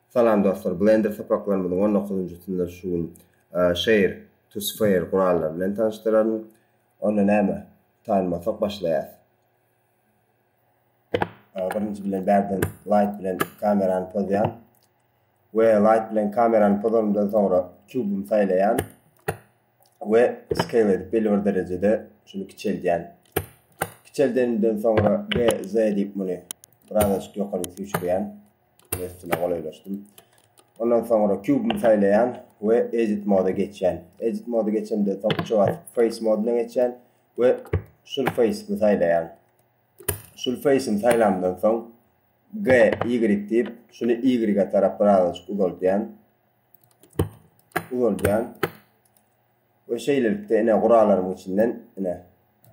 Salam dostlar, Blender sapaklarymyzyň on dokuzynjysynda şu gün Share to Sphere gurallary bilen tanyşdyraryn. Onda näme, taýyn bolsak başlaýas. Birinji bilen bärden light bilen kamerany pozýan we light bilen kamerany pozanymdan soňra kubumy saýlaýan we scale edip belli bir derejede şuny kiçeldýän. Kiçeldenimden soňra G, Z diýip muny birazajyk ýokary süýşürýän. Üstüne golaýlaşdym. Ondan soňra kubumy saýlaýan we edit moda geçýän. Edit moda geçemden soň üçe basyp face moduna geçýän we şul face'imi saýlaýan. Şul face'imi saýlamdan soň G, Y diýip şuny Y-e tarap birazajyk uzaldýan. Uzaldýan. We şeýlelikde ine gurallarymyň içinden ine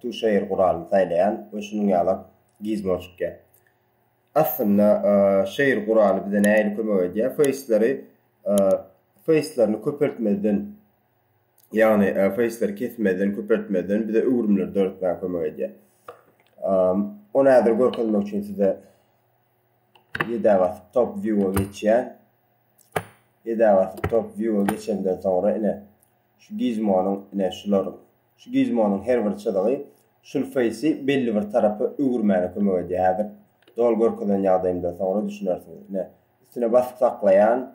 to share guralyny saýlaýan we şunuň ýalak gizmo çykýar. Aslynda share guraly bize nähili kömek edýär? Face'leri face'lerini köpeltmezden ýagny face'leri kesmezden, köpeltmezden bize öwrümleri döretmäge kömek edýär. Ony häzir görkezmek üçin size 7-ä basyp top view-a geçýän. 7-ä basyp top view-a geçenden soňra ine şu gizmonyň ine şularyň şu gizmonyň her bir çyzygy şul face-i belli bir tarapa öwürmäne kömek edýär. Häzir doly görkezen ýagdaýymdan soňra düşünersiňiz. Ine üstüne basyp saklaýan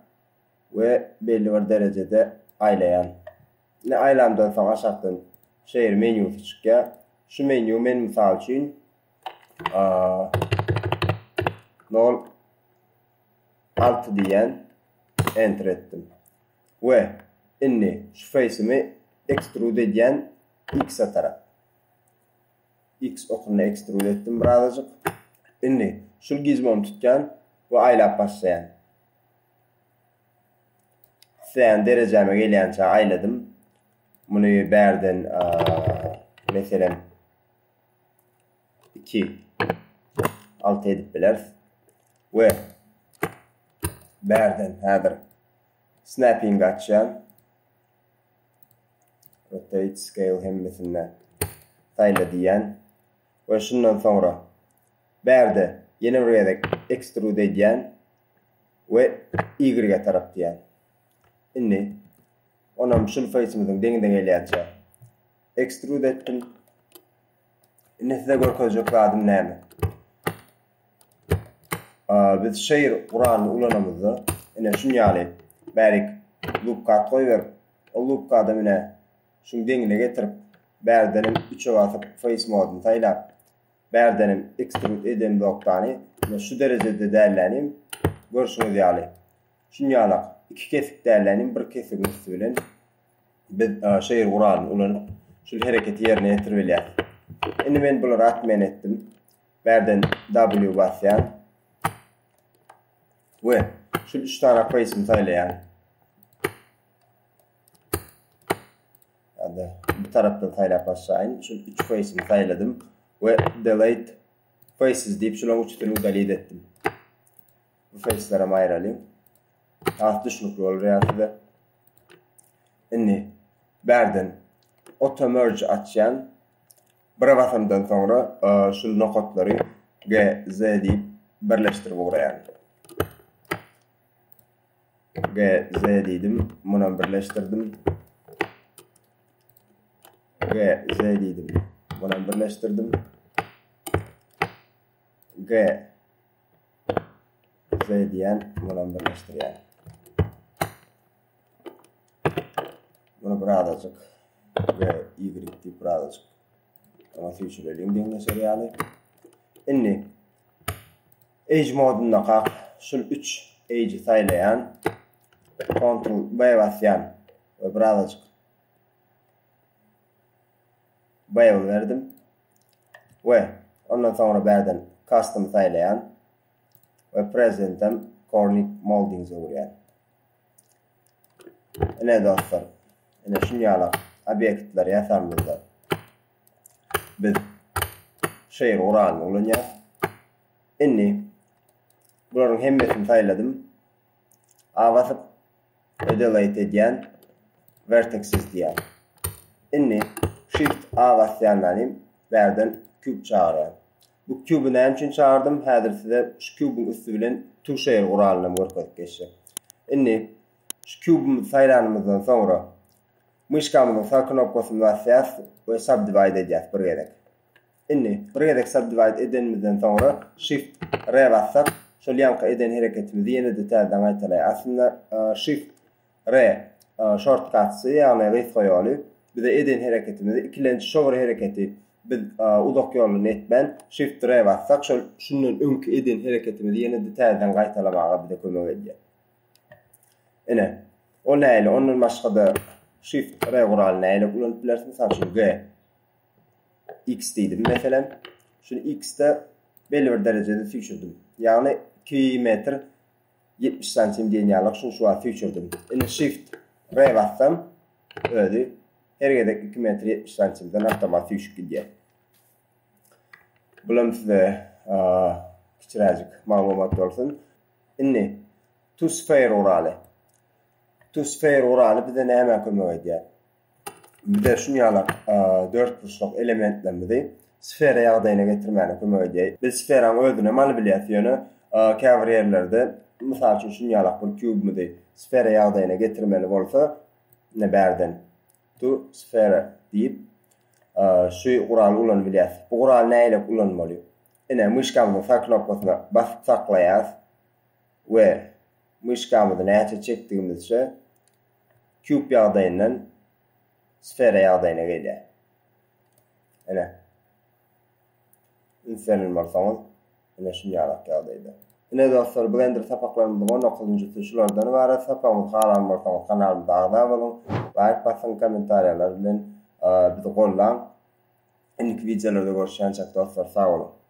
we belli bir derejede aýlaýan. Ine aýlamdan soň aşakdan share menýusy çykýar. Şu menýu men mysal üçin nol alty diýen enter etdim. We indi şu face-imi extrude edýän x-e tarap. X okunda extrude etdim birazajyk. Indi şul gizmony tutýan we aýlap başlaýan. Isleýän derejäme gelýänçä aýladym. Muny bärden meselem 2 6 edip bileris. We bärden häzir snapping açýan. Rotate scale hemmesinde saýla diýýän. We şundan soňra bärde ýene bir gezek extrude edýän we Y tarap diýýän. Indi onam şul face'imiziň deňine gelýänçä extrude etdim. Indi size görkezjek zadym näme? Biz share guralyny ulanamyzda, ine şun ýaly bärik loop cut goýberip, ol loop cut-am ine şuň deňine getirip, bärdenem üçe basyp face moduny saýlap, bärdenem extrude eden bloktany ine şu derejede dällänim, görşüňiz ýaly şun ýalak iki kesik dällänim bir kesigiň üsti bilen biz share guralyny ulanyp şul hereketi ýerine ýetirip bilýäris. Indi men bulary atmen etdim. Bärden W basýan. We şu üç tane face'imi saýlaýan. Hadi bu tarapdan saýlap başlaýyn. Şu üç face'imi saýladym we delete faces diýip şularyň üçüsini delete etdim. Bu face'lerem aýralyň. Has düşnükli bolar ýa size. Indi bärden auto merge açýan. Bire basandan soňra şul nokatlary G, Z diýip birleşdirip ugraýan. G, Z diýdim, munam birleşdirdim. G, Z diýdim, munam birleşdirdim. G, Z diýen, munam birleşdirýän. Bunu birazajyk V, Y diýip birazajyk oňa süýşüreliň deňleşer ýaly. Indi Age modunda kak şul 3 Age-i saýlaýan. Ctrl B basýan we birazajyk Bevel berdim. We ondan soňra bärden Custom saýlaýan we Presentem Cornic Moldings öwürýän. Ine dostlar, ine şun ýaly obýektleri ýasamyzda biz şeýr guralyny ulanýarys. Indi bularyň hemmesini saýladym. A basyp delete edýän vertexes diýýän. Indi shift A basýan danym bärden küb çagyrýan. Bu kübi näme üçin çagyrdym? Häzir size şu kübüň üsti bilen to share guralyny hem görkezip geçjek. Indi şu kubumyzy saýlanymyzdan soňra myşkamyzyň sag knopkasyny basýas we subdivide edýäs bir gezek. Indi bir gezek subdivide edenimizden soňra shift R bassak, şol ýaňky eden hereketimizi ýene-de täzeden gaýtalaýar. Aslynda shift R shortcutsy, ýagny gysga ýoly bize eden hereketimizi ikilenji şo bir hereketi biz uzak ýoldan etmän shift R bassak, şol şundan öňki eden hereketimizi ýene-de täzeden gaýtalamaga bize kömek edýär. Ine, o nähili, ondan başga-da shift R guralyny nähili ulanyp bilersiň, mysal üçin G X diýdim meselem. Şuny X-de belli bir derejede süýşürdim. Ýagny 2 metr 70 santim diýen ýalyk şuny şu wagt süýşürdim. Indi shift R bassam özi her gezek 2 metr 70 santimden awtomat süýşüp gidýär. Bulam size kiçiräjik maglumat bolsun. Indi to sphere guraly. To sphere guraly bize nämä kömek edýär? Bize şuny ýalak dörtburçluk elementlerimizi sfera ýagdaýyna getirmäne kömek edýär. Biz sferanyň özünem alybilýäs, ýöne käbir ýerlerde, mysal üçin şuny ýalak bir kubymyzy sfera ýagdaýyna getirmeli bolsa, ine bärden to sfera diýip şu guraly ulanybilýäs. Bu guraly nähili ulanmaly? Ine myşkamyzyň sag knopkasyna basyp saklaýas we myşkamyzy näçe çekdigimizçe Kub ýagdaýyndan sfera ýagdaýyna gelýär. Ine. Üns beren bolsaňyz, ine şuny ýalak ýagdaýda. Ine dostlar, Blender sapaklarymyzyň 19-njysy şulardan ybarat. Sapagymyzy halan bolsaňyz kanalymyza agza boluň, laýk basyň, kommentariýalar bilen bizi gollaň. Indiki wideolarda görüşýänçäk dostlar, sag boluň.